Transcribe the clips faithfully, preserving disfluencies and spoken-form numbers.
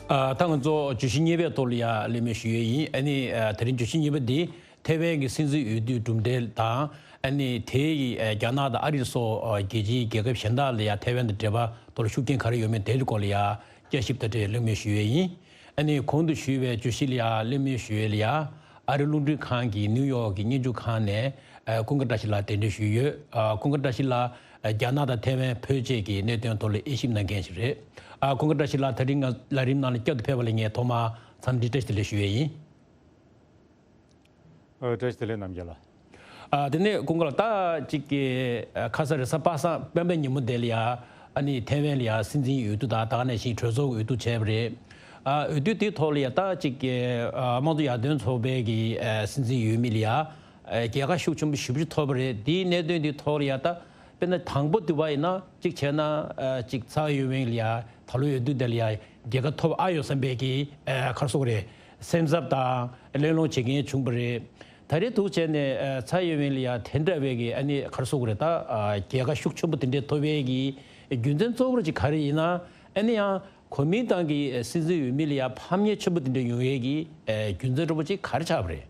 ཨ། ད་ང་ཚོ་བརྗོད་གཞི་གཉིས་པའི་ཐོག་ལ་ཡ་གླེང་མོལ་ཞུ་ཡས་ཡིན། ཨ་ནི་ཨ་དེ་རིང་བརྗོད་གཞི་གཉིས་པ་འདི་ཐའེ་ཝན་གྱི་སྲིད་འཛིན་འོས་བསྡུའི་གྲུབ་འབྲས་དང་། ཨ་ནི་དེ་ཡི་ཨ་རྒྱ་ནག་དང་ཨ་རི་སོགས་ཨ་རྒྱལ་སྤྱིའི་རྒྱལ་ཁབ་གཞན་དག་ལ་ཡ་ཐའེ་ཝན་དང་འབྲེལ་བ་ཐོག་ལ་ཤུགས་རྐྱེན་ག་རེ་ཡོད་མེད་དེའི་སྐོར་ལ་ཡ་བསྐྱར་ཞིབ་དང་འབྲེལ་གླེང་མོལ་ཞུ་ཡས་ཡིན། ཨ་ནི་གོང་དུ་ཞུས་པའི་བརྗོད་གཞི་ལ་ཡ་གླེང་མོལ་ཞུ་ཡས་ལ་ཡ། ཨ་རི་རླུང་འཕྲིན་ཁང་གི་ནིའུ་ཡོག་གི་སྙན་ཞུ་ཁང་ནས་ཨ་ཀུན་དགའ་བཀྲ་ཤིས་ལགས་གདན་འདྲེན་ཞུས་ཡོད། ཨ་ཀུན་དགའ་བཀྲ་ཤིས་ལགས་ཨ་རྒྱ་ནག་དང་ཐའེ་ཝན་འཕོ་འགྱུར་གྱི་གནད་དོན་ཐོག་ལ་དབྱེ་ཞིབ་གནང་མཁན་ཞིག་རེད། ཨ་ཀུན་དགའ་བཀྲ་ཤིས་ལགས་དེ་རིང་ང་ལས་རིམ་ནང་ལ་བསྐྱར་དུ་ཕེབས་པ་ལ་ངས་ཐོག་མར་འཚམས་འདྲི་བཀྲ་ཤིས་བདེ་ལེགས་ཞུ་ཡས་ཡིན། ཨ། བཀྲ་ཤིས་བདེ་ལེགས་རྣམ་རྒྱལ་ལགས། ཨ་དེ་ནས་ཀུན་དགའ་ལགས། ད་ཅིག་གི་ཨ་ཁ་ས་རེས་གཟའ་པ་སངས་སྤེན་པའི་ཉིན་མོ་དེ་ལ་ཡ་ཨ་ནི་ཐའེ་ཝན་ལ་ཡ་སྲིད་འཛིན་འོས་བསྡུ་དང་། ད་ག་ནང་བཞིན་གྲོས་ཚོགས་འོས་བསྡུ་བྱས་པ་རེད། ཨ་འོས་བསྡུ་དེའི་ཐོག་ལ་ཡ་ད་ཅིག་གི་ཨ་དམངས་གཙོ་ཡར་ཐོན་ཚོགས་པའི་གི་ཨ་སྲིད་འཛིན་འོས་མི་ལ་ཡ་ཨ་རྒྱལ་ཁ་ཤུགས་ཆེན་པོ་ཞེ་པོ་ཅིག་ཐོབ་པ་རེད། དེའི་གནད་དོན་དེའི་ཐོག་ལ་ཡ་ད་དཔེར་ན་དང་པོ་བསྡུ་བ་ཡིན་ན་ཅིག་བྱས་ན་ཨ་ཅིག་ཚའེ་ཡིན་ཝེན་ལ་ཡ་ད་ལོའི་འོས་བསྡུ་དེ་ལ་ཡ་རྒྱལ་ཁ་ཐོབ་ཨ་ཡོད་བསམ་པའི་གི་ཨ་ག་རེ་ཟེར་དགོས་རེད། སེམས་འཚབ་དང་གླེང་སློང་བྱེད་མཁན་བྱུང་བ་རེད། ད་རེས་ཐུག་བྱས་ནས་ཨ་ཚའེ་ཡིན་ཝེན་ལ་ཡ་དེ་འདྲ་བའི་གི་ཨ་ནི་ག་རེ་ཟེར་དགོས་རེད། ད་ཨ་རྒྱལ་ཁ་ཤུགས་ཆེན་པོ་དེ་འདྲ་ཐོབ་པའི་གི་རྒྱུ་མཚན་གཙོ་བོར་ཅིག་ག་རེ་ཡིན་ན། ཨ་ནི་ཡང་གོ་མིན་ཏང་གི་སྲིད་འཛིན་འོས་མི་ལ་ཡ་ཕམ་ཉེས་ཆེན་པོ་དེ་འདྲ་ཡོང་ཡས་ཀྱི་ཨ་རྒྱུ་མཚན་གཙོ་བོ་ཅིག་ག་རེ་ཆགས་པ་རེད།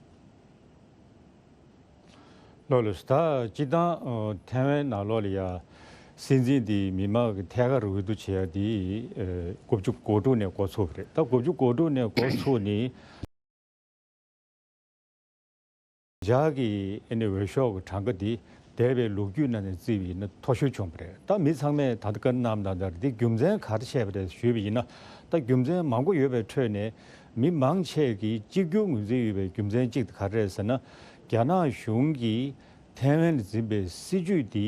ལགས་ལགས་སོ། ད་སྤྱིར་བཏང་ཨ་ཐའེ་ཝན་ནང་ལོགས་ལ་ཡ་སྲིད་འཛིན་དེ་མི་མང་གི་ཐད་ཀར་འོས་བསྡུ་བྱེད་ཡ་དེ་ཨ་དགུ་བཅུ་གོ་དྲུག་ནས་འགོ་ཚུགས་པ་རེད། ད་དགུ་བཅུ་གོ་དྲུག་ནས་འགོ་ཚུགས་ནས། འཇགས་ཀྱི་ཨ་ནི་འོས་ཤོག་གི་གྲངས་ཀ་འདི་འདས་པའི་ལོ་རྒྱུས་ནང་ནས་བརྩིས་པ་ཡིན་ན་མཐོ་ཤོས་བྱུང་བ་རེད། ད་མི་ཚང་མས་ད་ལྟ་བཀའ་གནང་དང་། ད་འདི་རྒྱུ་མཚན་ག་རེ་བཤད་པ་རེད་ཞུས་པ་ཡིན་ན། ད་རྒྱུ་མཚན་མང་པོ་ཡོད་པའི་ཁྲོད་ནས་མི་མང་ཆེ་གིས་གཅིག་གྱུར་ངོས་འཛིན་ཡོད་པའི་རྒྱུ་མཚན་གཅིག་དེ་ག་རེ་རེད་ཟེར་ན། རྒྱ་ནག་གཞུང་གིས་ཐའེ་ཝན་ལ་འཛིན་པའི་སྲིད་ཇུས་འདི་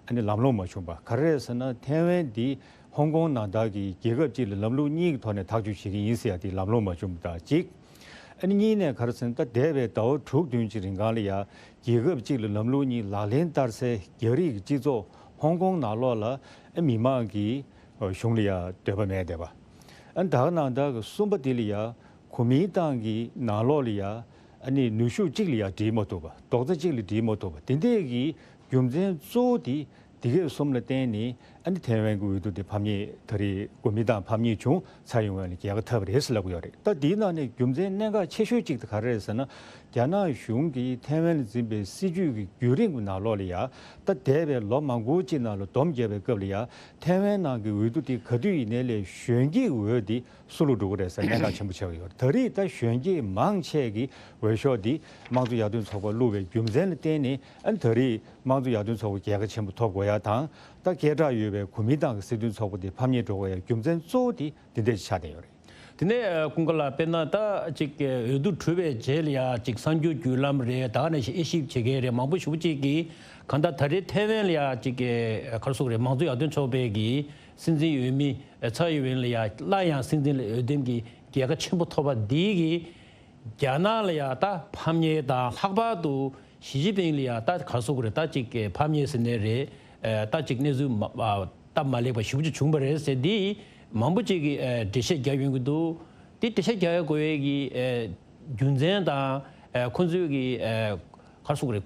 ཨ་ནི་ལམ་ལྷོང་མ་བྱུང་བ། ག་རེ་རེད་ཟེར་ན། ཐའེ་ཝན་འདི་ཧོང་ཀོང་ནང་ལྟར་གྱི་རྒྱལ་ཁབ་གཅིག་ལ་ལམ་ལུགས་གཉིས་ཀྱི་ཐོག་ནས་ཐག་གཅོད་བྱེད་ཀྱི་ཡིན་ཟེར་ཡ་དེ་ལམ་ལྷོང་མ་བྱུང་བ་དང་གཅིག་ཨ་ནི་གཉིས་ནས་ག་རེ་ཟེར་ན། ད་འདས་པའི་ཟླ་བ་དྲུག་བདུན་གྱི་རིང་གང་ལ་ཡ་རྒྱལ་ཁབ་གཅིག་ལ་ལམ་ལུགས་གཉིས་ལག་ལེན་བསྟར་སའི་རྒྱ་རིགས་ཀྱི་སྤྱི་ཚོགས་ཧོང་ཀོང་ནང་ལོགས་ལ་ཨ་མི་མང་གིས་གཞུང་ལ་ཡ་འདོད་པ་མེད་བསྡད་པ། ཨ་ནི་ད་ག་ནང་ལྟར་གྱི་གསུམ་པ་དེ་ལ་ཡ་གོ་མིན་ཏང་གི་ནང་ལོགས་ལ་ཡ་ཨ་ནི་ནུས་ཤུགས་གཅིག་ལ་ཡ་སྒྲིལ་མ་ཐུབ་པ། རྡོག་རྩ་གཅིག་ལ་སྒྲིལ་མ་ཐུབ་པ། དེ་འདྲས་ཀྱི་རྒྱུ་མཚན་གཙོ་བོ་དེ་འདི་གས་གསུམ་ལ་བརྟེན་ནས་ཨ་ནི་ཐའེ་ཝན་གྱི་འོས་བསྡུ་དེ་ཕམ་ཉེས། ད་རེས་གོ་མིན་ཏང་ཕམ་ཉེས་བྱུང་། ཚའེ་ཡིན་ཝེན་ལ་རྒྱལ་ཁ་ཐོབ་པ་རེད་ཟེར་ལབ་ཀྱི་ཡོད་རེད། ད་འདིའི་ནང་ནས་རྒྱུ་མཚན་གནད་འགག་ཆེ་ཤོས་གཅིག་དེ་ག་རེ་རེད་ཟེར་ན། རྒྱ་ནག་གཞུང་གིས་ཐའེ་ཝན་ལ་འཛིན་པའི་སྲིད་ཇུས་ཀྱི་བརྒྱུད་རིམ་གྱི་ནང་ལོགས་ལ་ཡ། ད་འདས་པའི་ལོ་མང་པོ་གཅིག་ནང་ལ་སྡོམ་བརྒྱབ་པའི་སྐབས་ལ་ཡ། ཐའེ་ཝན་ནང་གི་འོས་བསྡུ་དེ་ག་དུས་ཡིན་ནའི་ལས་གཞོན་སྐྱེས་འོས་དེ་སུ་ལ་འགྲོ་གི་རེད་ཟེར་གནད་འགག་ཆེན་པོ་ཆགས་ཀྱི་ཡོད་རེད། ད་རེས་ད་གཞོན་སྐྱེས་མང་ཆེ་གི་འོས་ཤོག་འདི་དམངས་གཙོ་ཡར་ཐོན་ཚོགས་པར་བླུགས་པའི་རྒྱུ་མཚན་ལ་བརྟེན་ནས། ཨ་ནི་ད་རེས་དམངས་གཙོ་ཡར་ཐོན་ཚོགས་པ་རྒྱལ་ཁ་ཆེན་པོ་ཐོབ་དགོས་ཡ་དང་། ད་སྐད་གྲགས་ཡོད་པའི་གོ་མིན་ཏང་གི་སྲིད་དོན་ཚོགས་པ་དེ་ཕམ་ཉེས་འགྲོ་དགོས་ཡ་རྒྱུ་མཚན་གཙོ་བོ་དེ་འདི་འདྲས་ཆགས་བསྡད་ཡོད་རེད། དེ་ནས་ཀུན་དགའ་ལགས། དཔེར་ན་ད་ཅིག་འོས་བསྡུ་གྲུབ་པའི་རྗེས་ལ་ཡ་ཅིག་གསར་འགྱུར་བརྒྱུད་ལམ་རེད། ད་ག་ནང་བཞིན་དབྱེ་ཞིབ་བྱེད་མཁན་རེད། མང་པོ་ཞེ་པོ་ཅིག་གིས་གང་ལྟར་ད་རེས་ཐའེ་ཝན་ལ་ཡ་ཅིག་ག་རེ་ཟེར་དགོས་རེད། དམངས་གཙོ་ཡར་ཐོན་ཚོགས་པའི་གི་སྲིད་འཛིན་འོས་མི་ཚའེ་ཡིན་ཝེན་ལ་ཡ་སླར་ཡང་སྲིད་འཛིན་ལ་འོས་འདེམས་ཀྱི་རྒྱལ་ཁ་ཆེན་པོ་ཐོབ་པ་འདི་གིས་རྒྱ་ནག་ལ་ཡ་ད་ཕམ་ཉེས་དང་། ལྷག་པར་དུ་ཞི་ཅིན་ཕིང་ལ་ཡ་ད་ག་རེ་ཟེར་དགོས་རེད། ད་ཅིག་ཕམ་ཉེས་ཟེར་ནའི་རེད། ད་ཅིག་གནས་ཚུལ་མ་སྟབས་མ་ལེགས་པ་ཞེ་པོ་ཅིག་བྱུང་བ་རེད་ཟེར། འདི་མང་པོ་ཅིག་གིས་འགྲེལ་བཤད་བརྒྱབ་ཡོང་གི་འདུག་འདི་འགྲེལ་བཤད་རྒྱག་ཡ་དགོས་ཡས་ཀྱི་རྒྱུ་མཚན་དང་། ཁོང་ཚོས་ཀྱི་ག་རེ་ཟེར་དགོས་རེད།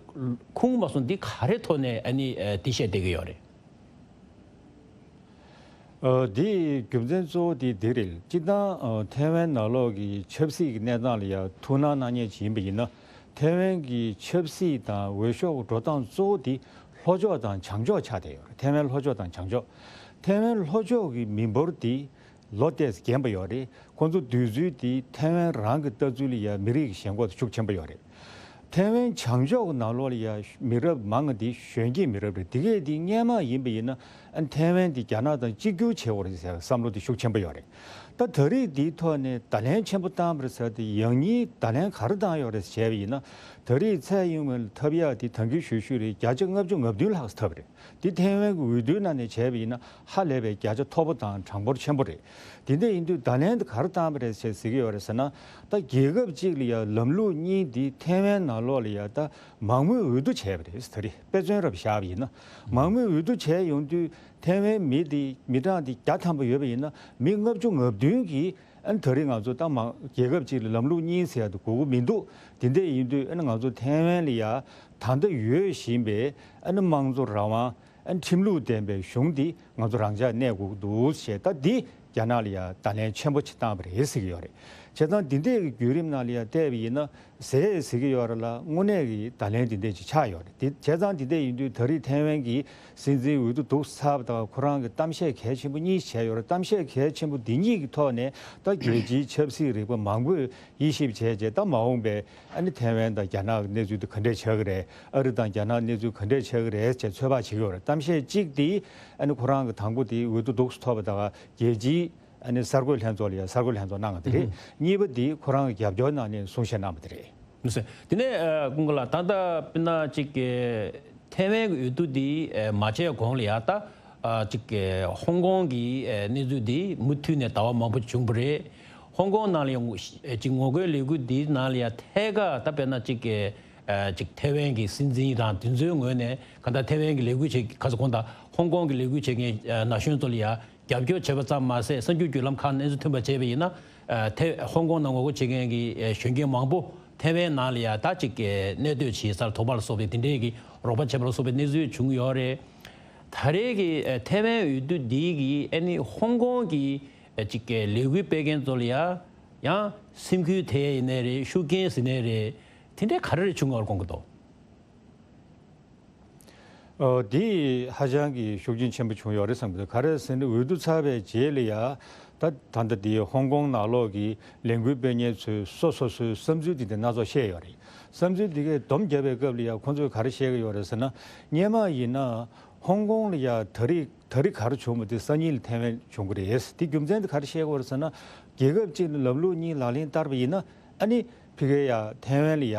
ཁུངས་མ་སོང་འདི་ག་རེ་ཐོག་ནས་ཨ་ནི་འདི་བཤད་བསྡད་ཀྱི་ཡོད་རེད། ཨ། འདིའི་རྒྱུ་མཚན་གཙོ་བོ་དེ་འདི་རེད། སྤྱིར་བཏང་ཨ་ཐའེ་ཝན་ནང་ལོགས་ཀྱི་ཆབ་སྲིད་ཀྱི་གནས་སྟངས་ལ་ཡང་ཐུགས་སྣང་གནང་མཁན་ཅིག་ཡིན་པ་ཡིན་ན། ཐའེ་ཝན་གྱི་ཆབ་སྲིད་དང་འོས་ཤོག་འགྲོ་སྟངས་གཙོ་བོ་དེ་ལྷོ་ཕྱོགས་དང་བྱང་ཕྱོགས་ཆགས་བསྡད་ཡོད་རེད། ཐའེ་ཝན་ལྷོ་ཕྱོགས་དང་བྱང་ཕྱོགས། ཐའེ་ཝན་ལྷོ་ཕྱོགས་ཀྱི་མི་འབོར་དེ་ལོ་ཏོག་ཙམ་རྒན་པ་ཡོད་རེད། ཁོང་ཚོ་འདུས་ཚུལ་དེ་ཐའེ་ཝན་རང་གི་ལྟ་ཚུལ་ལ་ཡང་མི་རིགས་ཀྱི་ཞེན་ཁོག་དེ་ཤུགས་ཆེན་པོ་ཡོད་རེད། ཐའེ་ཝན་བྱང་ཕྱོགས་ཀྱི་ནང་ལོགས་ལ་ཡང་མི་རབས་མང་བ་དེ་གཞོན་སྐྱེས་མི་རབས་རེད། དེ་གས་དེ་སྔོན་མ་ཡིན་པ་ཡིན་ན་ཨ་ཐའེ་ཝན་དེ་རྒྱ་ནག་དང་གཅིག་གྱུར་བྱེད་དགོས་རེད་ཟེར་བསམ་བློ་དེ་ཤུགས་ཆེན་པོ་ཡོད་རེད། ད་ད་རེས་འདིའི་ཐོག་ནས་བརྡ་ལན་ཆེན་པོ་བཏང་བ་རེད་ཟེར་དེ་ཡང་སྙིང་བརྡ་ལན་ག་རེ་བཏང་ཡོད་རེད་ཟེར་བྱས་པ་ཡིན་ན། ད་རེས་ཚའེ་ཡིན་ཝེན་ལ་ཐོབ་ཡག་དེ་ད་གིན་ཞུས་ཞུས་རེད། བརྒྱ་ཆ་ལྔ་བཅུ་ང་བདུན་ལྷག་ཙམ་ཐོབ་རེད། འདི་ཐའེ་ཝན་གྱི་འོས་བསྡུའི་ནང་ནས་བྱས་པ་ཡིན་ན་ཧ་ལས་པའི་བརྒྱ་ཆ་མཐོ་པོ་དང་གྲངས་འབོར་ཆེན་པོ་རེད། དེ་འདྲ་ཡིན་དུས་བརྡ་ལན་དེ་ག་རེ་བཏང་བ་རེད་ཅེས་ཟེར་གྱི་ཡོད་རེད་ཟེར་ན། ད་རྒྱལ་ཁབ་གཅིག་ལ་ཡང་ལམ་ལུགས་གཉིས་འདི་ཐའེ་ཝན་ནང་ལོགས་ལ་ཡང་ད་མང་མོས་འོས་བསྡུ་བྱས་པ་རེད། ད་རེས་དཔེ་མཚོན་རབ་བཞག་པ་ཡིན་ན། མང་མོས་འོས་བསྡུ་བྱས་ཡོང་དུས་ཐའེ་ཝན་མི་འདི་མི་གྲངས་འདི་བརྒྱ་ཐམ་པ་ཡོད་པ་ཡིན་ན་མི་ལྔ་བཅུ་ང་བདུན་གྱིས། ཨ་ནི་ད་རེས་ང་ཚོ་ད་མང་རྒྱལ་ཁབ་གཅིག་ལ་ལམ་ལུགས་གཉིས་ཟེར་ཡ་དེ་དགོས་ཀྱི་མི་འདུག་དེ་འདྲ་ཡིན་དུས་ཨ་ནི་ང་ཚོ་ཐའེ་ཝན་ལ་ཡ་ད་ལྟ་ཡོད་བཞིན་པའི་ཨ་ནི་དམངས་གཙོ་རང་དབང་། ཨ་ནི་ཁྲིམས་ལུགས་ལྡན་པའི་གཞུང་འདི་ང་ཚོ་རང་འཇགས་གནས་དགོས་ཀྱི་འདུག་ཞེས། ད་འདི་ རྒྱ་ནག་ལ་ཡ་བརྡ་ལན་ཆེན་པོ་ཅིག་བཏང་བ་རེད་ཟེར་གྱི་ཡོད་རེད། བྱས་ཙང་འདི་འདྲའི་གི་བརྒྱུད་རིམ་ནང་ལ་ཡ་བལྟས་པ་ཡིན་ན། ཟེར་ཟེར་གྱི་ཡོད་རེད་ལ། དངོས་གནས་ཀྱི་བརྡ་ལན་འདི་འདྲས་ཅིག་ཆགས་ཡོད་རེད། དེ་བྱས་ཙང་འདི་འདྲས་ཡིན་དུས་ད་རེས་ཐའེ་ཝན་གྱི་སྲིད་འཛིན་འོས་བསྡུ་འདུག་ཚར་བ་དང་ཁོ་རང་གི་གཏམ་བཤད་གལ་ཆེན་པོ་གཉིས་བྱས་ཡོད་རེད། གཏམ་བཤད་གལ་ཆེན་པོ་འདི་གཉིས་ཀྱི་ཐོག་ནས་ད་རྒྱལ་སྤྱིའི་ཆབ་སྲིད་རིག་པ་མང་པོས་དབྱེ་ཞིབ་བྱས་རྗེས་ད་མ་འོངས་པའི་ཨ་ནི་ཐའེ་ཝན་དང་རྒྱ་ནག་གི་གནས་ཚུལ་དེ་ག་འདྲས་ཆགས་ཀྱི་རེད། ཨ་རི་དང་རྒྱ་ནག་གནས་ཚུལ་ག་འདྲས་ཆགས་ཀྱི་རེད་ཅེས་ཚོད་དཔག་བྱེད་ཀྱི་ཡོད་རེད། གཏམ་བཤད་གཅིག་དེ་ཨ་ནི་ཁོ་རང་གི་དང་པོ་དེ་འོས་བསྡུ་འདུག་ཐོབ་པ་དང་རྒྱལ་སྤྱིའི་ཨ་ནི་གསར་འགོད་ལྷན་ཚོགས་ལ་ཡང་གསར་འགོད་ལྷན་ཚོགས་གནང་བ་དེ་རེད། ཨུ་ཧུ། གཉིས་པ་དེ་ཁོ་རང་གི་རྒྱབ་སྐྱོར་གནང་ནས་གསུང་བཤད་གནང་བ་དེ་རེད། མི་སྲིད། དེ་ནས་ཨ་ཀུན་དགའ་ལགས། ད་ལྟ་དཔེར་ན་ཅིག་གི་ཐའེ་ཝན་གྱི་འོས་བསྡུ་འདི་ཨ་མ་བྱས་གོང་ལ་ཡ་ད་ཨ་ཅིག་གི་ཧོང་ཀོང་གི་ཨ་གནས་ཚུལ་འདི་མུ་མཐུད་ནས་ཟླ་བ་མང་པོ་བྱུང་བ་རེད། ཧོང་ཀོང་ནང་ལ་ཡང་ཅིག་ངོ་རྒོལ་ལས་འགུལ་འདིའི་ནང་ལ་ཡ་ཐད་ཀར་ད་དཔེར་ན་ཅིག་གི་ཨ་ཅིག་ཐའེ་ཝན་གྱི་སྲིད་འཛིན་དང་དེ་ཚོའི་ངོས་ནས་གང་ལྟར་ཐའེ་ཝན་གྱི་ལས་འགུལ་བྱེད་ག་ཚོད་གོང་དང་ཧོང་ཀོང་གི་ལས་འགུལ་བྱེད་མཁན་ཨ་ན་གཞོན་ཚོ་ལ་ཡ་རྒྱབ་སྐྱོར་བྱས་པ་ཙམ་མ་ཟད་གསར་འགྱུར་བརྒྱུད་ལམ་ཁག་གནས་ཚུལ་ཐོན་པ་བྱས་པ་ཡིན་ན། ཨ་ཐེ་ཧོང་ཀོང་ནང་ངོ་རྒོལ་བྱེད་མཁན་གྱི་ཨ་གཞོན་སྐྱེས་མང་པོ་ཐེ་ཝན་ནང་ལ་ཡ་ད་ཅིག་གི་གནས་སྡོད་བྱེད་སར་དོགས་པ་ལ་སོགས་པའི་དེ་འདྲའི་གི་རོགས་པ་བྱས་པ་ལ་སོགས་པའི་གནས་ཚུལ་བྱུང་ཡོད་རེད། ད་རེས་ཀྱི་ཨ་ཐེ་ཝན་འོས་བསྡུ་འདི་གི་ཨ་ནི་ཧོང་ཀོང་གི་ཨ་ཅིག་གི་ལས་འགུལ་སྤེལ་མཁན་ཚོ་ལ་ཡ་ཡང་སེམས་འགུལ་ཐེབས་ཡིན་ནའི་རེད། ཤུགས་རྐྱེན་ཟིན་ནའི་རེད། དེ་འདྲའི་ག་རེ་རེ་བྱུང་ཡོད་དགོངས་ཀྱི་འདུག་ཨོ། འདི་ཧ་ཅང་གི་ཤུགས་རྐྱེན་ཆེན་པོ་བྱུང་ཡོད་རེད་བསམ་གྱི་འདུག་ག་རེ་ཟེར་ན་འོས་བསྡུ་ཚར་བའི་རྗེས་ལ་ཡ་ད་ད་ལྟ་འདི་ཧོང་ཀོང་ནང་ལོགས་ཀྱི་ལས་འགུལ་སྤེལ་མཁན་ཚོས་སོ་སོ་སོའི་བསམ་ཚུལ་འདི་འདྲ་སྣ་ཚོགས་བཤད་ཡོད་རེད། བསམ་ཚུལ་འདི་གས་སྡོམ་བརྒྱབ་པའི་སྐབས་ལ་ཡ་ཁོང་ཚོས་ག་རེ་བཤད་ཀྱི་ཡོད་རེད་ཟེར་ན། སྔོན་མ་ཡིན་ན་ཧོང་ཀོང་ལ་ཡ་ད་རེས་ད་རེས་ག་རེ་བྱུང་བ་དེ་སང་ཉིན་ལ་ཐེ་ཝན་བྱུང་གི་རེད། དེ་རྒྱུ་མཚན་དེ་ག་རེ་བཤད་ཀྱི་ཡོད་རེད་ཟེར་ན། རྒྱལ་ཁབ་གཅིག་ལ་ལམ་ལུགས་གཉིས་ལག་ལེན་བསྟར་བ་ཡིན་ན་ཨ་ནི་ཕ་གིར་ཡ་ཐེ་ཝན་ལ་ཡ།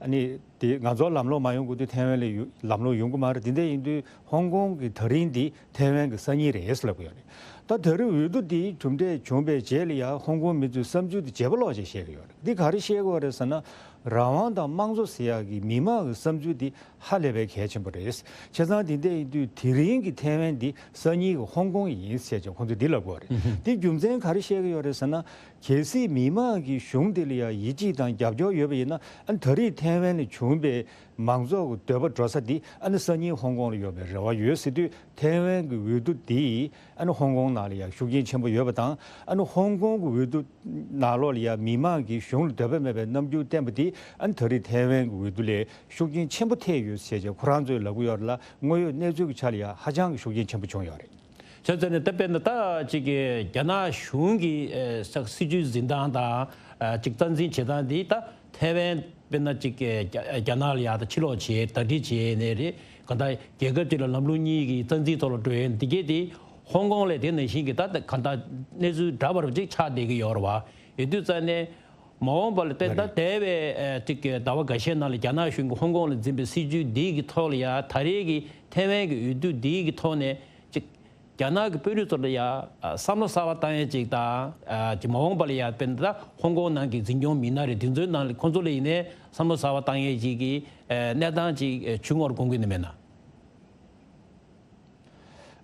ཨ་ནི་དེ་ང་ཚོ་ལམ་ལྷོང་མ་ཡོང་དགོས་དུས་ཐེ་ཝན་ལ་ཡོ་ལམ་ལྷོང་ཡོང་གི་མ་རེད། དེ་འདྲ་ཡིན་དུས་ཧོང་ཀོང་གི་ད་རིང་འདི་ཐེ་ཝན་གི་སང་ཉིན་རེད་ཟེར་ལབ་གི་ཡོད་རེད། ད་ད་རེས་འོས་བསྡུ་འདི་གྲུབ་འབྲས་བྱུང་བའི་རྗེས་ལ་ཡང་ཧོང་ཀོང་མི་ཚོའི་བསམ་ཚུལ་དེ་བརྗེ་པོ་ལོག་ཅེས་བཤད་གི་ཡོད་རེད། འདི་ག་རེ་བཤད་གི་ཡོད་རེད་ཟེར་ན། རང་དབང་དང་དམངས་གཙོ་ཟེར་ཡག་གི་མི་མང་གི་བསམ་ཚུལ་འདི་ཧ་ལས་པའི་གལ་ཆེན་པོ་རེད། བྱས་ཙང་འདི་འདྲ་ཡིན་དུས་དེ་རིང་གི་ཐེ་ཝན་འདི་སང་ཉིན་གི་ཧོང་ཀོང་ཡིན་ཟེར་ཅེས་ཁོང་ཚོས་འདི་ལབ་གི་ཡོད་རེད། འདི་རྒྱུ་མཚན་ག་རེ་བཤད་གི་ཡོད་རེད་ཟེར་ན། གལ་སྲིད་མི་མང་གིས་གཞུང་དེ་ལ་ཡང་ཡིད་ཆེས་དང་རྒྱབ་སྐྱོར་ཡོད་པ་ཡིན་ན། ཨ་ནི་ད་རེས་ཐའེ་ཝན་ལ་བྱུང་བའི་མང་ཚོགས་ཀྱི་འདོད་པ་འགྲོ་ས་འདི་ཨ་ནི་སང་ཉིན་ཧོང་ཀོང་ལ་ཡོང་བའི་རེ་བ་ཡོད་ཟེར་དུས། ཐའེ་ཝན་གྱི་འོས་བསྡུ་འདིས་ཨ་ནི་ཧོང་ཀོང་ནང་ལ་ཡང་ཤུགས་རྐྱེན་ཆེན་པོ་ཡོད་པ་དང་། ཨ་ནི་ཧོང་ཀོང་གི་འོས་བསྡུ་ནང་ལོགས་ལ་ཡང་མི་མང་གིས་གཞུང་ལ་འདོད་པ་མེད་པའི་རྣམ་འགྱུར་བསྟན་པ་འདིས་ཨ་ནི་ད་རེས་ཐའེ་ཝན་གྱི་འོས་བསྡུ་ལས་ཤུགས་རྐྱེན་ཆེན་པོ་ཐེབས་ཡོད་ཟེར་བྱས་ཁོ་རང་ཚོས་ལབ་ཀྱི་ཡོད་རེད་ལ། དངོས་ཡོད་གནས་ཚུལ་གྱི་ཆ་ལ་ཡང་ཧ་ཅང་གི་ཤུགས་རྐྱེན་ཆེན་པོ་བྱུང་ཡོད་རེད། བྱས་ཙང་ནས་ད་དཔེར་ན་ད་ཅིག་གི་རྒྱ་ནག་གཞུང་གི་ཨ་ས་སྲིད་ཇུས་འཛིན་སྟངས་དང་ཨ་ཅིག་རྩ་འཛིན་བྱེད་སྟངས་འདི་ད་ཐའེ་ཝན་དཔེར་ན་ཅིག་གི་རྒྱ་རྒྱ་ནག་ལ་ཡ་ད་ཕྱིར་ལོག་བྱེད་ཟླ་སྒྲིལ་བྱེད་ནས་རེད། གང་ལྟར་རྒྱལ་ཁབ་ཅིག་ལ་ལམ་ལུགས་གཉིས་ཀྱི་རྩ་འཛིན་ཐོག་ལ་འགྲོ་ཡས་འདི་གས་དེ་ཧོང་ཀོང་ལས་དེ་ནང་བཞིན་གྱི་ད་གང་ལྟར་གནས་ཚུལ་འདྲ་བར་ཅིག་ཆགས་བསྡད་ཀྱི་ཡོད་རེད་བ། ཡོད་དུས་ཙང་ནས། མ་འོངས་པ་ལ་བལྟས་ན་ད་འདས་པའི་ཨ་ཅིག་གི་ཟླ་བ་འགའ་ཤས་ནང་ལ་རྒྱ་ནག་གཞུང་གིས་ཧོང་ཀོང་ལ་འཛིན་པའི་སྲིད་ཇུས་འདི་གི་ཐོག་ལ་ཡ་ད་རེས་ཀྱི་ཐའེ་ཝན་གྱི་འོས་བསྡུ་འདི་གི་ཐོག་ནས་ཅིག་རྒྱ་ནག་གི་དཔོན་རིགས་ཚོ་ལ་ཡ་ཨ་བསམ་བློ་གསར་བ་བཏང་ཡས་ཅིག་དང་། ཨ་ཅིག་མ་འོངས་པ་ལ་ཡ་དཔེར་ན་ད་ཧོང་ཀོང་ནང་གི་འཛིན་སྐྱོང་མི་སྣ་རེད། དེ་ཚོའི་ནང་ལ་ཁོང་ཚོ་ལ་ཡིན་ནའི་བསམ་བློ་གསར་བ་བཏང་ཡས་ཅིག་གི་ཨ་གནས་སྟངས་ཅིག་ཨ་བྱུང་བར་དགོངས་ཀྱི་ནི་མེད་ན།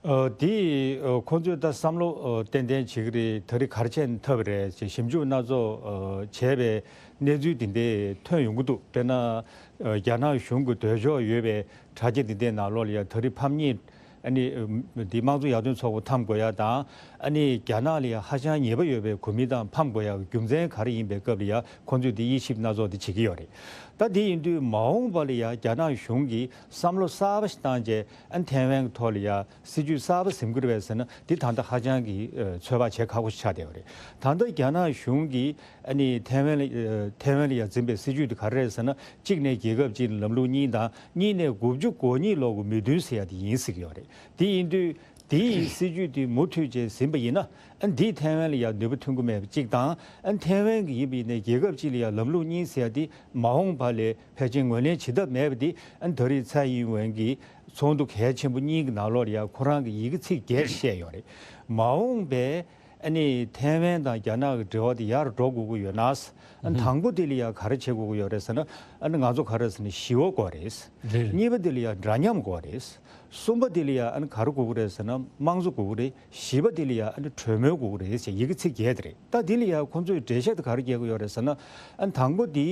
ཨ་དེ་ཨ་ཁོང་ཚོས་ད་བསམ་བློ་ཨ་ཏན་ཏན་བྱེད་ཀྱི་རེད། ད་རེས་ག་རེ་བྱས་ན་ཐབས་རེད་ཅེས་ཞིབ་འཇུག་སྣ་ཚོགས་ཨ་བྱས་པའི་གནས་ཚུལ་དེ་འདྲས་ཐོན་ཡོང་གི་འདུག་དཔེར་ན་ཨ་རྒྱ་ནག་གཞུང་གི་འདོད་ཕྱོགས་ཡོད་པའི་དྲ་རྒྱ་དེ་འདྲའི་ནང་ལོགས་ལ་ཡང་ད་རེས་ཕམ་ཉེས་ཨ་ནི་ཨ་འདི་དམངས་གཙོ་ཡར་ཐོན་ཚོགས་པ་འཐམ་དགོས་ཡ་དང་། ཨ་ནི་རྒྱ་ནག་ལ་ཡང་ཧ་ཅང་ཉེས་པ་ཡོད་པའི་གོ་མི་དང་ཕམ་དགོས་ཡ་གི་རྒྱུ་མཚན་ག་རེ་ཡིན་པའི་སྐབས་ལ་ཡང་ཁོང་ཚོས་འདི་དབྱེ་ཞིབ་སྣ་ཚོགས་འདི་བྱེད་ཀྱི་ཡོད་རེད། ད་དེ་ཡིན་དུས་མ་འོངས་པ་ལ་ཡང་རྒྱ་ནག་གཞུང་གིས་བསམ་བློ་གསར་པ་ཞིག་བཏང་རྗེས་ཨ་ནི་ཐའེ་ཝན་གྱི་ཐོག་ལ་ཡ་སྲིད་ཇུས་གསར་པ་འཛིན་གྱི་རེད་པས་ཟེར་ན། འདི་ད་ལྟ་ཧ་ཅང་གི་ཨ་ཚོད་དཔག་བྱེད་ཁག་པོ་ཞིག་ཆགས་བསྡད་པ་རེད། ད་ལྟ་རྒྱ་ནག་གཞུང་གིས་ཨ་ནི་ཐའེ་ཝན་ལ་ཨ་ཐའེ་ཝན་ལ་ཡ་འཛིན་པའི་སྲིད་ཇུས་དེ་ག་རེ་རེད་ཟེར་ན། གཅིག་ནས་རྒྱལ་ཁབ་གཅིག་ལམ་ལུགས་གཉིས་དང་། གཉིས་ནས་དགུ་བཅུ་གོ་གཉིས་ལོ་གི་མོས་མཐུན་ཟེར་ཡ་དེ་ཡིན་ཟེར་གྱི་ཡོད་རེད། དེ་ཡིན་དུས་དེའི་སྲིད་ཇུས་དེ་མུ་མཐུད་བྱས་ཟིན་པ་ཡིན་ན། ཨ་འདིས་ཐའེ་ཝན་ལ་ཡ་ནུས་པ་ཐོན་གྱི་མེད་པ་གཅིག་དང་། ཨ་ཐའེ་ཝན་གྱི་ཡིན་པ་ཡིན་ནའི་རྒྱལ་ཁབ་གཅིག་ལ་ཡ་ལམ་ལུགས་གཉིས་ཟེར་ཡ་དེ་མ་འོངས་པ་ལ་ཕལ་ཆེར་ངོས་ལེན་བྱེད་ཐབས་མེད་པ་དེ་ཨ་ད་རེས་ཚའེ་ཡིན་ཝེན་གྱི་ཚོགས་འདུ་གལ་ཆེན་པོ་གཉིས་ཀྱི་ནང་ལོགས་ལ་ཡང་ཁོ་རང་གིས་ཡི་གེ་ཚིག་བརྒྱད་བཤད་ཡོད་རེད། མ་འོངས་པའི་ཨ་ནི་ཐའེ་ཝན་དང་རྒྱ་ནག་གི་འབྲེལ་བ་དེ་ཡར་འགྲོ་དགོས་ཀྱི་ཡོད་ན། ཨ་ནི་དང་པོ་དེ་ལ་ཡང་ག་རེ་བྱེད་དགོས་ཀྱི་ཡོད་རེད་ཟེར་ན། ཨ་ནི་ང་ཚོ་ག་རེ་ཟེར་ན་ཞི་བ་དགོས་རེད། རེད། གཉིས་པ་དེ་ལ་ཡང་འདྲ་མཉམ་དགོས་རེད། གསུམ་པ་དེ་ལ་ཡང་ཨ་ནི་ག་རེ་དགོས་ཀྱི་རེད་ཟེར་ན་དམངས་གཙོ་དགོས་ཀྱི་རེད། བཞི་པ་དེ་ལ་ཡང་ཨ་ནི་གྲོས་མོལ་དགོས་ཀྱི་རེད་ཟེར་ཡི་གེ་ཚིག་བརྒྱད་དེ་རེད། ད་དེ་ལ་ཡང་ཁོང་ཚོས་འགྲེལ་བཤད་དེ་ག་རེ་རྒྱག་གི་ཡོད་རེད་ཟེར་ན། ཨ་ནི་དང་པོ་དེ།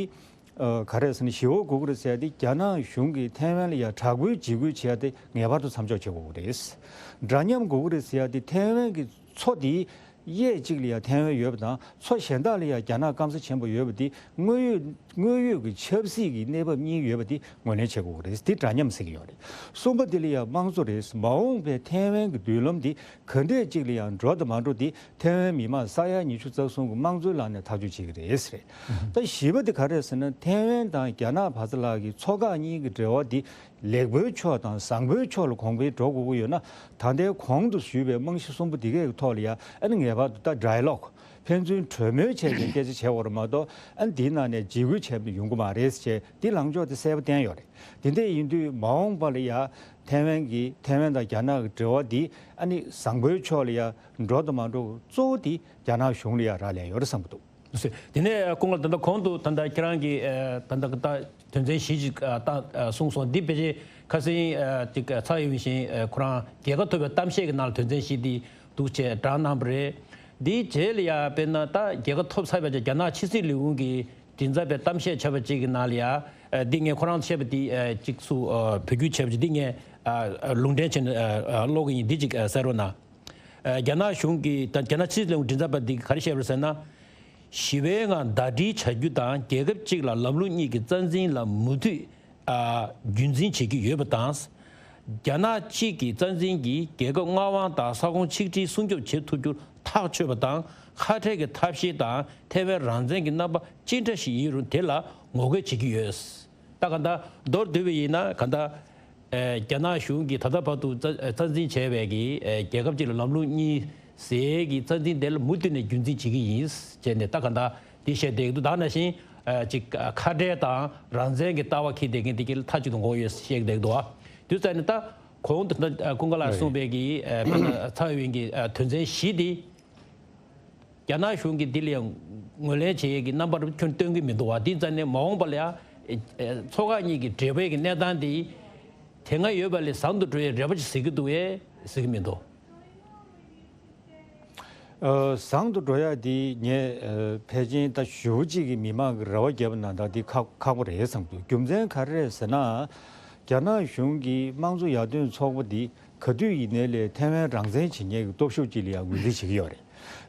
ཨ་ག་རེ་ཟེར་ན་ཞི་བ་དགོས་ཀྱི་རེད་ཟེར་ཡ་དེ་རྒྱ་ནག་གཞུང་གིས་ཐའེ་ཝན་ལ་ཡ་དྲག་པོའི་འཇིགས་སྐུལ་བྱེད་ཡ་དེ་ངེས་པར་དུ་མཚམས་འཇོག་བྱེད་དགོས་ཀྱི་རེད། འདྲ་མཉམ་དགོས་ཀྱི་རེད་ཟེར་ཡ་དེ་ཐའེ་ཝན་གྱི་མཚོ་དེ་ གཡས་གཅིག་ལ་ཡང་ཐའེ་ཝན་ཡོད་པ་དང་། མཚོ་གཞན་དག་ལ་ཡང་རྒྱ་ནག་སྐམ་ས་ཆེན་པོ་ཡོད་པ་འདི་དངོས་ཡོད་དངོས་ཡོད་ཀྱི་ཆབ་སྲིད་ཀྱི་གནས་བབ་གཉིས་ཡོད་པ་འདི་ངོས་ལེན་བྱེད་དགོས་ཀྱི་རེད། འདི་འདྲ་མཉམ་ཟེར་གྱི་ཡོད་རེད། གསུམ་པ་འདི་ལ་ཡང་དམངས་གཙོ་རེད། མ་འོངས་པའི་ཐའེ་ཝན་གྱི་མདུན་ལམ་འདི་ག་འདྲས་ཅིག་ལ་ཡང་འགྲོ་དང་མ་འགྲོ་འདི་ཐའེ་ཝན་མི་མང་ས་ཡ་ཉི་ཤུ་རྩ་གསུམ་གྱི་དམངས་གཙོའི་ལམ་ནས་ཐག་གཅོད་བྱེད་ཀྱི་རེད་ཟེར། ད་བཞི་པ་འདི་ག་རེད་ཟེར་ན། ཐའེ་ཝན་དང་རྒྱ་ནག་བར་མཚམས་ལ་གི་མཚོ་འགག་གཉིས་ཀྱི་འབྲེལ་བ་འདི་ལེགས་པོའི་ཕྱོགས་དང་བཟང་པོའི་ཕྱོགས་ལ་གོང་འཕེལ་འགྲོ་དགོས་ཀྱི་ཡོད་ན། ད་ལྟའི་གོང་དུ་ཞུས་པའི་རྨང་གཞི་གསུམ་པོ་འདི་གའི་ཐོག་ལ་ཡང་ཨ་ནི་ངེས་པར་དུ་ད་ཌའི་ལོག་ཕན་ཚུན་གྲོས་མོལ་བྱས་ཏེ་སྐད་ཆ་བྱེད་དགོས་རེད་མ་གཏོགས། ཨ་ནི་འདིའི་ནང་ནས་འཇིགས་སྐུལ་བྱས་པ་ཡོང་གི་མ་རེད་ཅེས་འདི་ལངས་ཕྱོགས་དེ་གསལ་པོ་བསྟན་ཡོད་རེད། དེ་འདྲ་ཡིན་དུས་མ་འོངས་པ་ལ་ཡང་ཐའེ་ཝན་གྱི་ཐའེ་ཝན་དང་རྒྱ་ནག་གི་འབྲེལ་བ་འདི་ཨ་ནི་བཟང་པོའི་ཕྱོགས་ལ་ཡང་འགྲོ་དང་མ་འགྲོ་གཙོ་བོ་འདི་རྒྱ་ནག་གཞུང་ལ་ཡང་རག་ལས་ཡོད་རེད་བསམ་གྱི་འདུག། དེ་ནས་སྐུ་ངོ་ད་ལྟ་གོང་དུ་ད་ལྟ་ཁྱེད་རང་གིས་ཨ་ད་ལྟ་ད་དོན་ཚན་བཞི་ཅིག་ཨ་ད་ཨ་གསུངས་སོང་། འདི་ཕལ་ཆེར་ཁ་སང་ཨ་ཅིག་ཨ་ཚ་ཡོད་བཞིན་ཨ་ཁོ་རང་རྒྱལ་ཁ་ཐོབ་པའི་གཏམ་བཤད་ཀྱི་ནང་ལ་དོན་ཚན་བཞི་འདི་འདུག་ཅེས་བསྒྲགས་གནང་བ་རེད། འདིའི་རྗེས་ལ་ཡང་དཔེར་ན་ད་རྒྱལ་ཁ་ཐོབ་ཚར་བའི་རྗེས་རྒྱ་ནག་ཕྱི་སྲིད་ལས་ཁུངས་ཀྱི་མགྲིན་ཚབ་པས་གཏམ་བཤད་བྱས་པ་ཅིག་གི་ནང་ལ་ཡང་ཨ་འདི་ངས་ཁོ་རང་བཤད་པ་འདི་ཨ་ཅིག་སུ་ཨ་བོད་བསྒྱུར་བྱས་པ་ཅིག་འདི་ངས་ཨ་ཨ་ལུང་འདྲེན་བྱས་ནས་ཨ་ཨ་ཀློག་གི་ཡིན། འདི་ཅིག་ཨ་གསན་རོགས་གནང་། ཨ་རྒྱ་ནག་གཞུང་གིས་ད་རྒྱ་ནག་ཕྱི་སྲིད་ལས་ཁུངས་མགྲིན་ཚབ་པ་འདིས་ག་རེ་བཤད་པ་རེད་ཟེར་ན། ཞི་བའི་ངང་ཟླ་སྒྲིལ་བྱ་རྒྱུ་དང་རྒྱལ་ཁབ་གཅིག་ལ་ལམ་ལུགས་གཉིས་ཀྱི་རྩ་འཛིན་ལ་མུ་མཐུད་ཨ་རྒྱུན་འཛིན་བྱེད་ཀྱི་ཡོད་པ་དང་། རྒྱ་ནག་གཅིག་གི་རྩ་འཛིན་གྱིས་རྒྱལ་ཁབ་མངའ་དབང་དང་ས་ཁོངས་ཆིག་སྒྲིལ་སྲུང་སྐྱོབ་བྱེད་ཐུབ་རྒྱུར་ཐག་ཆོད་པ་དང་། ཁ་བྲལ་གྱི་ཐབས་ཤེས་དང་ཐའེ་ཝན་རང་བཙན་གྱི་རྣམ་པ་ཅི་འདྲ་ཞིག་ཡིན་རུང་དེ་ལ་ངོ་རྒོལ་བྱེད་ཀྱི་ཡོད། ད་ག་ད་མདོར་བསྡུས་པ་ཡིན་ན་ག་ད། ཨེ་རྒྱ་ནག་གཞུང་གིས་ད་ལྟ་བར་དུ་རྩ་རྩ་འཛིན་བྱས་པའི་གི་ཨེ་རྒྱལ་ཁབ་ཅིག་ལ་ལམ་ལུགས་གཉིས་ཟེར་གི་རྩ་འཛིན་དེ་ལ་མུ་མཐུད་ནས་རྒྱུན་འཛིན་བྱེད་ཀྱི་ཡིན་ཅེས་ནས་ད་ག་ད་འདི་བཤད་བསྡད་ཀྱི་འདུག། ད་ནང་བཞིན་ཨེ་ཅིག་ཁ་བྲལ་དང་རང་བཙན་གྱི་ལྟ་བ་འཁྱེར་བསྡད་མཁན་དེ་གི་མཐའ་གཅིག་ཏུ་འགོག་ཡོད་བཤད་ཀྱི་བསྡད་ཀྱི་འདུག། ཨ་དུས་ཙམ་ནས་ད་གོང་དུ་ད་ཀུན་དགའ་ལགས་གསུངས་པའི་གི་ཨེ་ཚ་ཡོད་ཀྱི་ཨེ་དོན་ཚན་བཞི་དེ། རྒྱ་ནག་གཞུང་གིས་འདི་ལ་ཡང་ངོས་ལེན་བྱེད་ཡས་ཀྱི་རྣམ་པ་རུ་ཁྱོན་སྟོན་གྱི་མི་འདུག་བ། འདི་ཙམ་ནས་མ་འོངས་པ་ལ་ཡང་མཚོ་འགག་གཉིས་ཀྱི་འབྲེལ་བའི་གི་གནས་སྟངས་འདི་དེ་སྔ་ཡོད་པ་ལས་བཟང་དུ་འགྲོ་ཡའི་རེ་བ་ཅིག་གཟིགས་ཀྱི་འདུག་གས་གཟིགས་ཀྱི་མི་འདུག། ཨ་བཟང་དུ་འགྲོ་ཡ་འདི་ངས་ཨ་ཕལ་ཆེར་ད་ཞེ་པོ་ཅིག་གི་མི་མང་གི་རེ་བ་བརྒྱབ་པ་ན་ད་འདི་ཁག་ཁག་པོ་རེད་བསམ་འདུག། རྒྱུ་མཚན་ག་རེ་རེད་ཟེར་ན། རྒྱ་ནག་གཞུང་གིས་དམངས་གཙོ་ཡར་ཐོན་ཚོགས་པ་འདི་ག་དུས་ཡིན་ནའི་ལས་ཐའེ་ཝན་རང་བཙན་བྱེད་མཁན་གྱི་སྟོབས་ཤུགས་ཅིག་ལ་ཡང་ངོས་འཛིན་བྱེད་ཀྱི་ཡོད་རེད།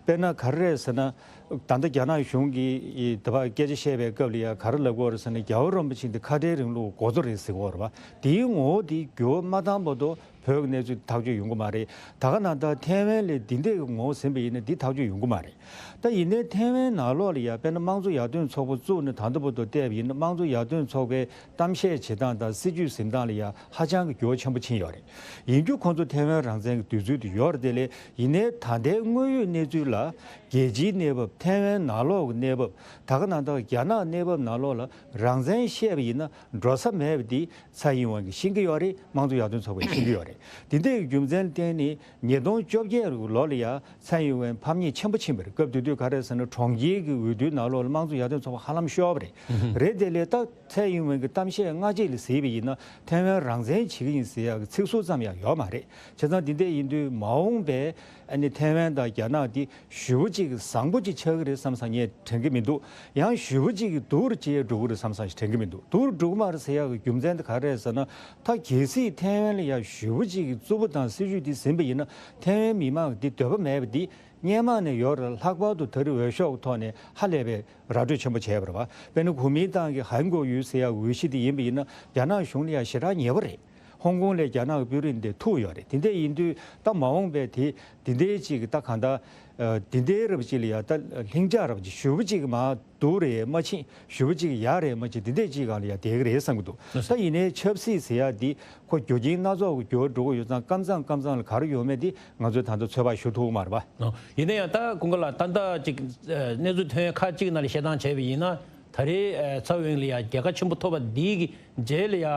དཔེར་ན་ག་རེ་རེད་ཟེར་ན། ད་ལྟ་རྒྱ་ནག་གཞུང་གིས་ད་བར་སྐད་ཆ་བཤད་པའི་སྐབས་ལ་ཡང་ག་རེ་ལབ་ཀྱི་ཡོད་རེད་ཟེར་ན། རྒྱལ་བ་རིན་པོ་ཆེ་འདི་ཁ་བྲལ་རིང་ལུགས་འགོ་གཙོ་རེད་ཟེར་གྱི་ཡོད་རེད་པ། དེའི་ངོ་བོ་དེ་འགྱུར་བ་མ་བཏང་བར་དུ་བོད་ཀྱི་གནས་ཚུལ་ཐག་གཅོད་ཡོང་གི་མ་རེད། ད་ག་ནང་ལྟར་ཐའེ་ཝན་ལ་འདི་འདྲའི་ངོ་བོ་ཟིན་པ་ཡིན་ན་འདི་ཐག་གཅོད་ཡོང་གི་མ་རེད། ད་ཡིན་ནའི་ཐའེ་ཝན་ནང་ལོགས་ལ་ཡང་དཔེར་ན་དམངས་གཙོ་ཡར་ཐོན་ཚོགས་པ་བཙུགས་ནས་ད་ལྟ་བར་དུ་བལྟས་པ་ཡིན་ན། དམངས་གཙོ་ཡར་ཐོན་ཚོགས་པའི་གཏམ་བཤད་བྱེད་སྟངས་དང་སྲིད་ཇུས་འཛིན་སྟངས་ལ་ཡང་ཧ་ཅང་གི་འགྱུར་བ་ཆེན་པོ་ཕྱིན་ཡོད་རེད། ཡིན་རྒྱུ་ཁོང་ཚོ་ཐའེ་ཝན་རང་བཙན་གྱི་འདོད་ཚུལ་དེ་ཡོད་རེད་དེ་ལས། ཡིན་ནའི་ད་ལྟའི་དངོས་ཡོད་གནས་ཚུལ་ལ་རྒྱལ་སྤྱིའི་གནས་བབ། ཐའེ་ཝན་ནང་ལོགས་ཀྱི་གནས་བབ། ད་ག་ནང་ལྟར་རྒྱ་ནག་གནས་བབ་ནང་ལོགས་ལ་རང་བཙན་བཤད་པ་ཡིན་ན་འགྲོ་ས་མེད་པ་འདི་ཚའེ་ཡིན་ཝེན་གྱིས་ཤེས་ཀྱི་ཡོད་རེད། དམངས་གཙོ་ཡར་ཐོན་ཚོགས་པས་ཤེས་ཀྱི་ཡོད་རེད། དེ་འདྲའི་རྒྱུ་མཚན་བརྟེན་ནས་ཉིས་སྟོང་བཅོ་བརྒྱད་ལོ་ལ་ཡང་ཚའེ་ཡིན་ཝེན་ཕམ་ཉེས་ཆེན་པོ་ཕྱིན་པ་རེད། སྐབས་དེ་དུས་ག་རེ་ཟེར་ན། གྲོང་ཁྱེར་གྱི་འོས་བསྡུའི་ནང་ལོགས་ལ་དམངས་གཙོ་ཡར་ཐོན་ཚོགས་པ་ཧ་ལམ་ཤོར་བ་རེད། རེད་དེ་ལས་ད་ཚའེ་ཡིན་ཝེན་གྱི་གཏམ་བཤད་སྔ་རྗེས་ལ་གཟིགས་པ་ཡིན་ན། ཐའེ་ཝན་རང་བཙན་བྱེད་ཀྱི་ཡིན་ཟེར་ཡག་གི་ཚིག་ཟུར་ཙམ་ཡང་ཡོད་མ་རེད། བྱས་ཙང་འདི་འདྲ་ཡིན་དུས་མ་འོངས་པའི་ཨ་ནི་ཐའེ་ཝན་དང་རྒྱ་ནག་འདི་ཞེ་པོ་ཅིག་བཟང་པོ་ཅིག་ཆགས་ཀྱི་རེད་བསམ་བསམ་ངས་དྲན་གྱི་མི་འདུག། ཡང་ཞེ་པོ་ཅིག་སྡུག་རུ་ཅིག་འགྲོ་གི་རེད་བསམ་བསམ་ཞིག་དྲན་གྱི་མི་འདུག། སྡུག་རུ་འགྲོ་གི་མ་རེད་ཟེར་ཡག་གི་རྒྱུ་མཚན་དེ་ག་རེ་རེད་ཟེར་ན། ད་གལ་སྲིད་ཐའེ་ཝན་ལ་ཡང་ཞེ་པོ་ཅིག་གི་རྩུབ་པོ་དང་སྲིད་ཇུས་འདི་ཟིན་པ་ཡིན་ན། ཐའེ་ཝན་མི་མང་གི་འདི་འདོད་པ་མེད་པ་འདི་སྔོན་མ་ནས་ཡོད་རེད། ལྷག་པར་དུ་ད་རེས་འོས་ཤོག་གི་ཐོག་ནས་ཧ་ལས་པའི་ར་སྤྲོད་ཆེན་པོ་བྱས་པ་རེད་བ། དཔེར་ན་གོ་མིན་ཏང་གི་ཧན་གོ་ཡུས་ཟེར་ཡག་འོས་གཞི་དེ་ཡིན་པ་ཡིན་ན། རྒྱ་ནག་གཞུང་ལ་ཡང་ཞེ་དྲག་ཉེ་བོ་རེད། ཧོང་ཀོང་ལས་རྒྱ་ནག་གི་དཔོན་རིགས་འདི་ཐུག་ཡོད་རེད། དེ་འདྲ་ཡིན་དུས་ད་མ་འོངས་པའི་དེ་དེ་འདྲའི་ཅིག་གི་ད་གང་ལྟར་ཨ་དེ་འདྲའི་རབ་ཅིག་ལ་ཡང་ད་ལྷིང་འཇགས་རབ་ཅིག་ཞེ་པོ་ཅིག་གི་མར་སྡུག་རེད་མ་ཕྱིན། ཞེ་པོ་ཅིག་གི་ཡག་རེད་མ་ཕྱིན། དེ་འདྲའི་ཅིག་སྒང་ལ་ཡང་བསྡད་ཀྱི་རེད་བསམ་གྱི་འདུག། ད་ཡིན་ནའི་ཆབ་སྲིད་ཟེར་ཡག་འདི་ཁོ་རྒྱུ་རྐྱེན་སྣ་ཚོགས་ཀྱི་འགྱུར་བ་འགྲོ་གི་ཡོད་ཙང་། ཀམ་ཚང་ཀམ་ཚང་ལ་ག་རེ་ཡོད་མེད་འདི་ང་ཚོས་ད་ལྟ་ཚོད་དཔག་ཞུ་ཐུབ་ཀྱི་མ་རེད་པ། ཨོ། ཡིན་ན་ཡང་ད་ཀུན་དགའ་ལགས། ད་ལྟ་ཅིག་ཨ་གནས་ཚུལ་ཐོན་ཡག་ཁག་ཅིག་ནང་ལ་བཤད་སྟངས་བྱས་པ་ཡིན་ན། ད་རེས་ཨ་ཚའེ་ཡིན་ཝེན་ལ་ཡང་རྒྱལ་ཁ་ཆེན་པོ་ཐོབ་པ་འདི་གི་རྗེས་ལ་ཡང་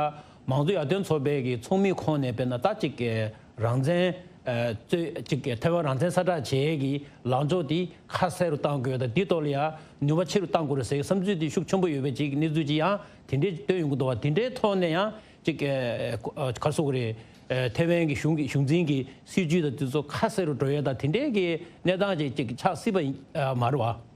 མང་གཙོ་ཡར་ཐོན་ཚོགས་པའི་གི་ཚོགས་མིའི་ཁོངས་ནས་དཔེར་ན་ད་ཅིག་ཨ་རང་བཙན་ཨ་རྩོད་ཅིག་ཐའེ་ཝན་རང་བཙན་གསལ་བསྒྲགས་བྱེད་ཡག་གི་ལངས་ཕྱོགས་འདི་ཁ་གསལ་རུ་གཏང་དགོས་དང་། འདིའི་ཐོག་ལ་ཡང་ནུས་པ་ཆེ་རུ་གཏང་དགོས་རེད་ཟེར་བསམ་ཚུལ་འདི་ཤུགས་ཆེན་པོ་ཡོད་པའི་ཅིག་གནས་ཚུལ་ཅིག་ཡང་དེ་འདྲའི་བཏོན་ཡོང་གི་འདུག་བ། དེ་འདྲའི་ཐོག་ནས་ཡང་ཅིག་ཨ་ག་རེ་ཟེར་དགོས་རེད། ཨ་ཐའེ་ཝན་གྱི་གཞུང་གི་གཞུང་འཛིན་གྱི་སྲིད་ཇུས་དང་དེ་ཚོ་ཁ་གསལ་རུ་འགྲོ་ཡས་དང་དེ་འདྲའི་གི་གནས་སྟངས་ཅིག་ཅིག་ཆགས་སྲིད་པ་ཡིན་ཨ་མ་རེད་བ།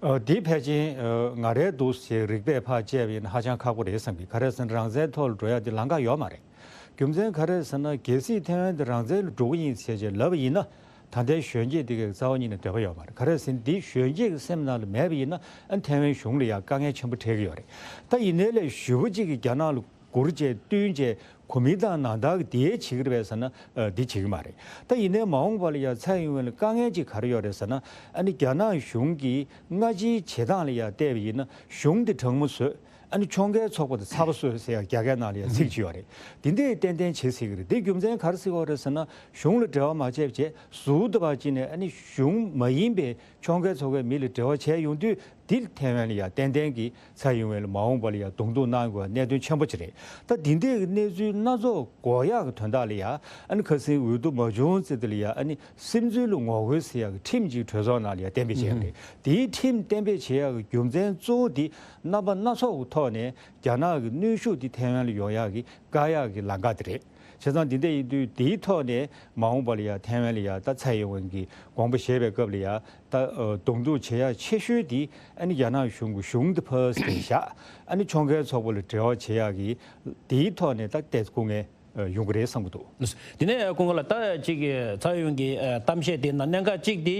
ཨ་འདི་ཕལ་ཆེར་ཨ་ང་རའི་འདུག་སེ་རིག་པས་ཕར་དཔྱད་པ་ཡིན་ན་ཧ་ཅང་ཁག་པོ་རེད་བསམ་གི། ག་རེ་ཟེར་ན་རང་བཙན་ཐོག་ལ་འགྲོ་ཡག་འདི་ལམ་ཁ་ཡོད་མ་རེད། རྒྱུ་མཚན་ག་རེ་ཟེར་ན། གལ་སྲིད་ཐའེ་ཝན་འདི་རང་བཙན་ལ་འགྲོ་གི་ཡིན་ཟེར་བྱས་ལབ་པ་ཡིན་ན། ད་ལྟའི་གཞོན་སྐྱེས་དེ་གའི་རྩ་བ་ཉིད་ནས་འདོད་པ་ཡོད་མ་རེད། ག་རེ་ཟེར་ན་འདི་གཞོན་སྐྱེས་ཀྱི་སེམས་ནང་ལ་མེད་པ་ཡིན་ན་ཨ་ཐའེ་ཝན་གཞུང་ལ་ཡང་དཀའ་ངལ་ཆེན་པོ་འཕྲད་ཀྱི་ཡོད་རེད། ད་ཡིན་ནའི་ལས་ཞེ་པོ་ཅིག་གིས་རྒྱ་ནག་ལ་སྒུར་བྱས་བསྟུན་བྱས་གོ་མིན་ཏང་ནང་ལྟར་གྱི་དེ་བྱེད་ཀྱི་རེད་པས་ཟེར་ན་ཨ་འདི་བྱེད་ཀྱི་མ་རེད། ད་ཡིན་ནའི་མ་འོངས་པ་ལ་ཡང་ཚའེ་ཡིན་ཝེན་ལ་དཀའ་ངལ་ཅིག་ག་རེ་ཡོད་རེད་ཟེར་ན་ཨ་ནི་རྒྱ་ནག་གཞུང་གིས་སྔ་ཕྱིའི་བྱེད་སྟངས་ལ་ཡང་བལྟས་པ་ཡིན་ན་གཞུང་འདི་དྲང་མོ་བཟོས། ཨ་ནི་ཕྱོགས་འགལ་ཚོགས་པ་དང་ཚ་པོ་བཟོས་ཟེར་ཡག་རྒྱ་སྐད་ནང་ལ་ཡང་ཚིག་ཅིག་ཡོད་རེད། འདི་འདྲས་ཏན་ཏན་བྱེད་སྲིད་ཀྱི་རེད། འདི་རྒྱུ་མཚན་ག་རེ་ཟེར་གྱི་ཡོད་རེད་ཟེར་ན་གཞུང་ལ་འབྲེལ་བ་མ་བྱས་པ་བྱས་ཟུར་དུ་བ་ཅིག་ནས་ཨ་ནི་གཞུང་མ་ཡིན་པའི་ཕྱོགས་འགལ་ཚོགས་པའི་མི་ལ་འབྲེལ་བ་བྱས་ཡོང་དུས་འདི་ཐའེ་ཝན་ལ་ཡང་ཏན་ཏན་གྱི་ཚའེ་ཡིན་ཝེན་ལ་མ་འོངས་པ་ལ་ཡང་གདོང་ཐུག་གནང་དགོས་པ་གནད་དོན་ཆེན་པོ་ཅིག་རེད། ད་འདི་འདྲས་ཀྱི་གནས་ཚུལ་སྣ་ཚོགས་འགོག་ཡག་གི་དོན་དག་ལ་ཡང་ཨ་ནི་ཁ་སང་འོས་བསྡུ་མ་བྱུང་ཙི་ཏི་ལ་ཡང་ཨ་ནི་སིམ་འཛུལ་ལ་ངོ་རྒོལ་ཟེར་ཡག་གི་ཁྲིམས་ཅིག་གྲོས་ཚོགས་ནང་ལ་ཡང་གཏན་འབེབས་བྱས་ཡོད་རེད། དེའི་ཁྲིམས་གཏན་འབེབས་བྱེད་ཡག་གི་རྒྱུ་མཚན་གཙོ་བོ་དེ་རྣམ་པ་སྣ་ཚོགས་ཀྱི་ཐོག་ནས་རྒྱ་ནག་གི་གནོན་ཤུགས་དེ་ཐའེ་ཝན་ལ་ཡོང་ཡག་གི་བཀག་ཡག་གི་ལམ་ཁ་དེ་རེད། བྱས་ཙང་འདི་འདྲ་ཡིན་དུས་དེའི་ཐོག་ནས་མ་འོངས་པ་ལ་ཡང་ཐའེ་ཝན་ལ་ཡང་ད་ཚའེ་ཡིན་ཝེན་གྱི་དགོངས་པ་བཞེས་པའི་སྐབས་ལ་ཡང་ད་གདོང་ཐུག་བྱེད་ཡག་ཆེ་ཤོས་དེ་ཨ་ནི་རྒྱ་ནག་གཞུང་གི་གཞུང་དེ་ཕར་དེ་བཞག་ཨ་ནི་ཕྱོགས་འགལ་ཚོགས་པ་ལ་འབྲེལ་བ་བྱེད་ཡག་གི་དེའི་ཐོག་ནས་ད་ཏོག་ཙམ་སྐུ་ངལ་ཡོང་གི་རེད་བསམ་གྱི་འདུག་དེ་ནས་སྐུ་ངོ་ལགས་ད་ཅིག་ཚའེ་ཡིན་ཝེན་གྱི་གཏམ་བཤད་དེ་ནང་གནད་འགག་གཅིག་དེ་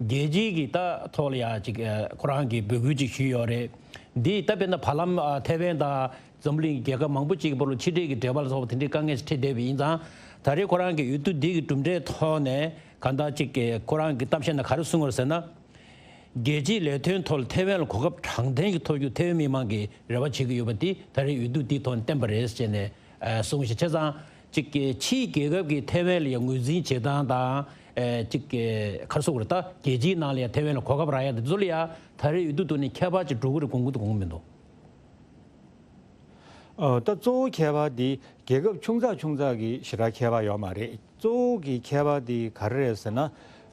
རྒྱལ་སྤྱིའི་གི་ད་ཐོག་ལ་ཡང་ཅིག་ཁོ་རང་གི་འབོད་སྐུལ་ཅིག་ཞུས་ཡོད་རེད། འདི་ད་དཔེར་ན་བར་ལམ་ཐའེ་ཝན་དང་འཛམ་བུ་གླིང་གི་རྒྱལ་ཁབ་མང་པོ་ཅིག་གི་བར་ལ་ཕྱི་འབྲེལ་གྱི་འབྲེལ་བ་ལ་སོགས་པ་དེ་འདྲའི་དཀའ་ངལ་ཞིག་འཕྲད་བསྡད་པ་ཡིན་ཙང་ད་རེས་ཁོ་རང་གི་འོས་བསྡུ་འདི་གི་གྲུབ་འབྲས་ཐོག་ནས་གང་ལྟར་ཅིག་ཁོ་རང་གི་གཏམ་བཤད་ནང་ག་རེ་གསུངས་ཡོད་རེད་ཟེར་ན། རྒྱལ་སྤྱིའི་ལས་དོན་ཐོག་ལ་ཐའེ་ཝན་ལ་གོ་སྐབས་དྲང་བདེན་གྱི་ཐོབ་རྒྱུ་ཐའེ་ཝན་མི་མང་གིས་རེ་བ་བྱེད་ཀྱི་ཡོད་པ་འདི་ད་རེས་འོས་བསྡུ་འདིའི་ཐོག་ནས་བསྟན་པ་རེད་ཅེས་ནས་གསུངས་ཤིང་། བྱས་ཙང་ཅིག་ཕྱིའི་རྒྱལ་ཁབ་ཀྱིས་ཐའེ་ཝན་ལ་ཡང་ངོས་འཛིན་བྱེད་སྟངས་དང་ཅིག་ག་རེ་ཟེར་དགོས་རེད། ད་རྒྱལ་སྤྱིའི་ནང་ལ་ཡང་ཐའེ་ཝན་ལ་གོ་སྐབས་རག་ཡ་དེ་ཚོ་ལ་ཡང་ད་རེས་འོས་བསྡུ་ཐོག་ནས་ཁྱད་པར་ཅིག་འགྲོ་གི་རེད་དགོངས་ཀྱི་འདུག་དགོངས་ཀྱི་མི་འདུག་ཨ། ད་གཙོ་བོ་ཁྱད་པར་འདི་རྒྱལ་ཁབ་ཆུང་ཙག་ཆུང་ཙག་གི་ཞེ་དྲག་ཁྱད་པར་ཡོད་མ་རེད། གཙོ་བོ་གི་ཁྱད་པར་འདི་ག་རེ་རེད་ཟེར་ན།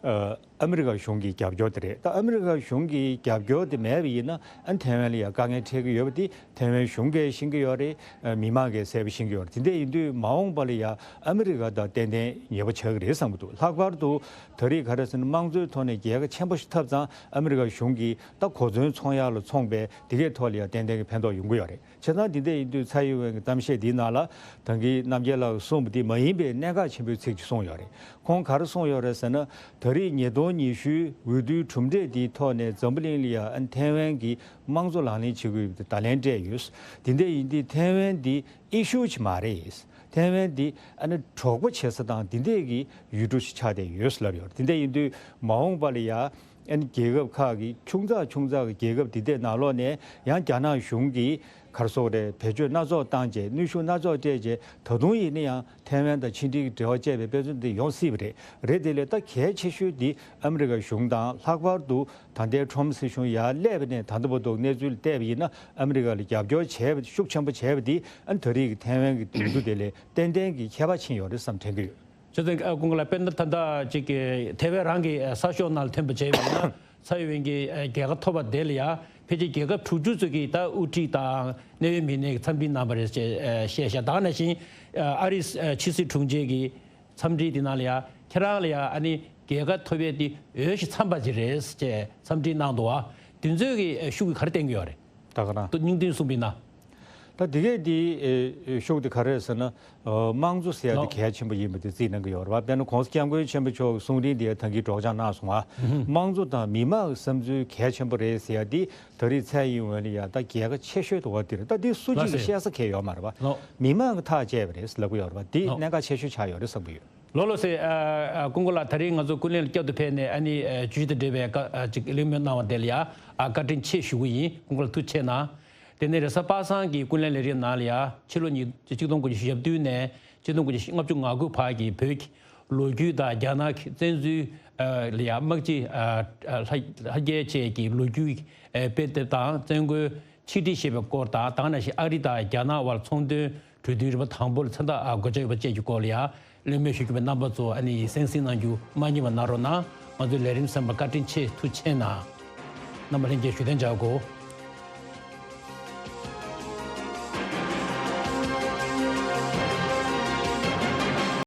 ཨ། ཨ་མི་རི་ཀ་གཞུང་གི་རྒྱབ་སྐྱོར་དེ་རེད། ད་ཨ་མི་རི་ཀ་གཞུང་གི་རྒྱབ་སྐྱོར་དེ་མེད་པ་ཡིན་ན་ཨ་ཐའེ་ཝན་ལ་ཡང་དཀའ་ངལ་འཕྲད་ཀྱི་ཡོད་པ་དེ་ཐའེ་ཝན་གཞུང་གིས་ཤེས་ཀྱི་ཡོད་རེད། ཨ། མི་མང་གིས་གསལ་པོ་ཤེས་ཀྱི་ཡོད་རེད། དེ་འདྲ་ཡིན་དུས་མ་འོངས་པ་ལ་ཡང་ཨ་མི་རི་ཀ་དང་ཏན་ཏན་ཉེ་པོ་ཆགས་ཀྱི་རེད་བསམ་གྱི་འདུག་ལྷག་པར་དུ་ད་རེས་ག་རེ་ཟེར་ན་དམངས་གཙོའི་ཐོག་ནས་རྒྱལ་ཁ་ཆེན་པོ་ཞིག་ཐོབ་ཙང་ཨ་མི་རི་ཀ་གཞུང་གིས་ད་གོ་མཚོན་འཚོང་ཡག་ལ་མཚོན་པའི་དེ་གའི་ཐོག་ལ་ཡང་ཏན་ཏན་གྱི་ཕན་ཐོགས་ཡོང་གི་ཡོད་རེད། བྱས་ཙང་འདི་འདྲ་ཡིན་དུས་ཚའེ་ཡིན་ཝེན་གྱི་གཏམ་བཤད་འདིའི་ནང་ལ་ད་གིན་རྣམ་རྒྱལ་ལགས་གསུངས་པ་འདི་མ་ཡིན་པའི་གནད་འགག་ཆེན་པོའི་ཚིག་ཅིག་གསུངས་ཡོད་རེད། ཁོང་ག་རེ་གསུངས་ཡོད་རེད་ཟེར་ན། ད་རེས་ཉིས་སྟོང་ཉི་ཤུའི་འོས་བསྡུའི་གྲུབ་འབྲས་འདིའི་ཐོག་ནས་འཛམ་བུ་གླིང་ལ་ཡང་ཨ་ཐའེ་ཝན་གྱིས་དམངས་གཙོ་ལག་ལེན་བྱེད་དགོས་པའི་བརྡ་ལན་སྤྲད་ཡོད། འདི་འདྲ་ཡིན་དུས་ཐའེ་ཝན་འདི་ཨི་ཤུ་ཅིག་མ་རེད། ཐའེ་ཝན་འདི་ཨ་ནི་གྲོགས་པོ་བྱེད་ས་དང་འདི་འདྲས་ཀྱི་ཡུལ་གྲུ་ཞིག་ཆགས་བསྡད་ཡོད་ལབ་ཡོད། འདི་འདྲ་ཡིན་དུས་མ་འོངས་པ་ལ་ཡང་། ཨ་ནི་རྒྱལ་ཁབ་ཁག་གི་ཆུང་ཙག་ཆུང་ཙག་གི་རྒྱལ་ཁབ་འདི་འདྲའི་ནང་ལོགས་ནས་ཡང་རྒྱ་ནག་གཞུང་གིས་ག་རེ་ཟེར་དགོས་རེད། བེད་སྤྱོད་སྣ་ཚོགས་བཏང་བྱས་གནོན་ཤུགས་སྣ་ཚོགས་སྤྲད་བྱས་ད་དུང་ཡིན་ན་ཡང་ཐའེ་ཝན་དང་ཕྱི་འབྲེལ་གྱི་འབྲེལ་བ་བཅད་པའི་དཔེ་མཚོན་འདི་ཡོང་སྲིད་པ་རེད། རེད་དེ་ལས་ད་གལ་ཆེ་ཤོས་འདི་ཨ་མི་རི་ཀ་གཞུང་དང་ལྷག་པར་དུ་ད་ལྟའི་ཁྲོམ་སྲིད་གཞུང་ཡར་སླེབས་པ་ནས་ད་ལྟ་བར་དུ་གནས་ཚུལ་བལྟས་པ་ཡིན་ན་ཨ་མི་རི་ཀ་ལ་རྒྱབ་སྐྱོར་བྱས་པ་ཤུགས་ཆེན་པོ་བྱས་པ་འདི་ཨ་ནི་ད་རེས་ཀྱི་ཐའེ་ཝན་གྱི་འོས་བསྡུ་དེ་ལས་ཏན་ཏན་གྱི་ཁྱད་པར་ཕྱིན་ཡོད་རེད་བསམ་དྲན་གྱི་ཡོད། བྱས་ཙང་ཨ་ཁོང་ལ་དཔེར་ན་ད་ལྟ་ཅིག་གི་ཐའེ་ཝན་རང་གི་ས་ཕྱོགས་ནང་ལ་ཐོན་པ་བྱས་པ་ཡིན་ན་ཚའེ་ཡིན་ཝེན་གྱི་རྒྱལ་ཁ་ཐོབ་པ་དེ་ལ་ཡང་ཕལ་ཆེར་རྒྱལ་ཁབ་དྲུག་ཅུ་ཙམ་གྱི་ད་དབུ་ཁྲིད་དང་གནད་ཡོད་མི་སྣས་འཚམས་འདྲི་གནང་བ་རེད་ཅེས་བཤད་བཞག་ད་ག་ནང་བཞིན་ཨ་རིའི་ཕྱི་སྲིད་དྲུང་ཆེ་གི་འཚམས་འདྲི་དེ་ནང་ལ་ཡང་ཁྱེད་རང་ལ་ཡང་ཨ་ནི་རྒྱལ་ཁ་ཐོབ་ཡས་དེ་འོས་ཤིག་འཚམས་པ་ཅིག་རེད་ཅེས་འཚམས་འདྲི་གནང་འདུག་བ། དེ་ཚོས་ཀྱི་ཤུགས་ཀྱིས་ག་རེ་བསྟན་གྱི་ཡོད་རེད། ད་ག་རང་། ཏུ་སྙིང་དོན་གསུངས་པ་ཡིན་ན། ད་དེ་གས་དེ་ཨེ་ཤུགས་དེ་ག་རེ་རེད་ཟེར་ན། ཨ་དམངས་གཙོ་ཟེར་ཡ་དེ་ལགས། གལ་ཆེན་པོ་ཡིན་པ་དེ་རྩིས་གནང་གི་ཡོད་རེད་བ། དཔེར་ན་༸གོང་ས་༸སྐྱབས་མགོན་ཆེན་པོ་མཆོག་གི་གསུང་རིང་དེ་ད་གིན་སྒྲོག་སྦྱང་གནང་སོང་བ། ཨུ་ཧུ། དམངས་གཙོ་དང་མི་མང་གི་བསམ་ཚུལ་གལ་ཆེན་པོ་རེད་ཟེར་ཡ་དེ་ད་རེས་ཚའེ་ཡིན་ཝེན་ལ་ཡ་ད་རྒྱལ་ཁ་ཆེ་ཤོས་དེ་བ་དེ་རེད། ད་དེ་སུ་གཅིག་ལགས་གིས་སེ། བཤད་ས་གལ་ཡོད་མ་རེད་བ། ལགས། མི་མང་གིས་ཐག་བཅད་པ་རེད་ལབ་གི་ཡོད་རེད་བ། དེ་ལགས། གནད་འགག་ཆེ་ཤོས་ཆགས་ཡོད་རེད་བསམ་གི་ཡོད། ལགས་ལགས་སེ། ཨ་ཨ་སྐུ་ངོ་ལགས་ད་རེས་ང་ཚོ་ཀུན་གླེང་ལ་བསྐྱར་དུ་ཕེབས་ནས་ཨ་ནི་ཨ་བརྗོད་གཞི་དང་འབྲེལ་བའི་བཀའ་ཨ་ཅིག་གླེང་མོལ་གནང་བ་དེ་ལ་ཡ་ཨ་བཀའ་དྲིན་ཆེ་ཞུ་གི་ཡིན། སྐུ་ངོ་ལགས་ཐུགས་རྗེ་ཆེ་གནང་། དེ་ནས་རེས་གཟའ་པ་སངས་ཀྱི་ཀུན་གླེང་ལས་རིམ་ནང་ལ་ཡ་ཕྱི་ལོ་ཉིས་ཆིག་སྟོང་དགུ་བརྒྱ་བཞི་བཅུ་ཞེ་བདུན་ནས་ཆིག་སྟོང་དགུ་བརྒྱ་ལྔ་བཅུ་ང་དགུ་བར་གྱི་བོད་ཀྱི་ལོ་རྒྱུས་དང་རྒྱ་ནག་གི་བཙན་འཛུལ་ཨ་ལ་ཡ་དམག་སྤྱི་ཨ་ཨ་ལྷ་ལྷ་རྒྱལ་བཅས་ཀྱི་ལོ་རྒྱུས་ཨ་དཔེ་དེབ་དང་བཙན་རྒོལ་ཆིག་སྒྲིལ་ཞེས་པའི་སྐོར་དང་། ད་ག་ནང་བཞིན་ཨ་རི་དང་རྒྱ་ནག་དབར་ཚོང་དོན་གྲོས་མཐུན་རིམ་པ་དང་པོ་ལ་མཚན་རྟགས་ཨ་འགོད་འཆར་ཡོད་པ་བཅས་ཀྱི་སྐོར་ལ་ཡང་གླེང་མོལ་ཞུ་རྒྱུ་བའི་རྣམ་པ་ཚོ་ཨ་ནི་གསན་གཟིགས་གནང་རྒྱུ་མ་བསྙེལ་བ་གནང་རོགས་གནང་། ང་ཚོའི་ལས་རིམ་གསན་པར་བཀའ་དྲིན་ཆེ། ཐུགས་རྗེ་ཆེ་གནང་། རྣམ་པ་ལྷན་རྒྱས་བཞུགས་གདན་འཇགས་དགོས།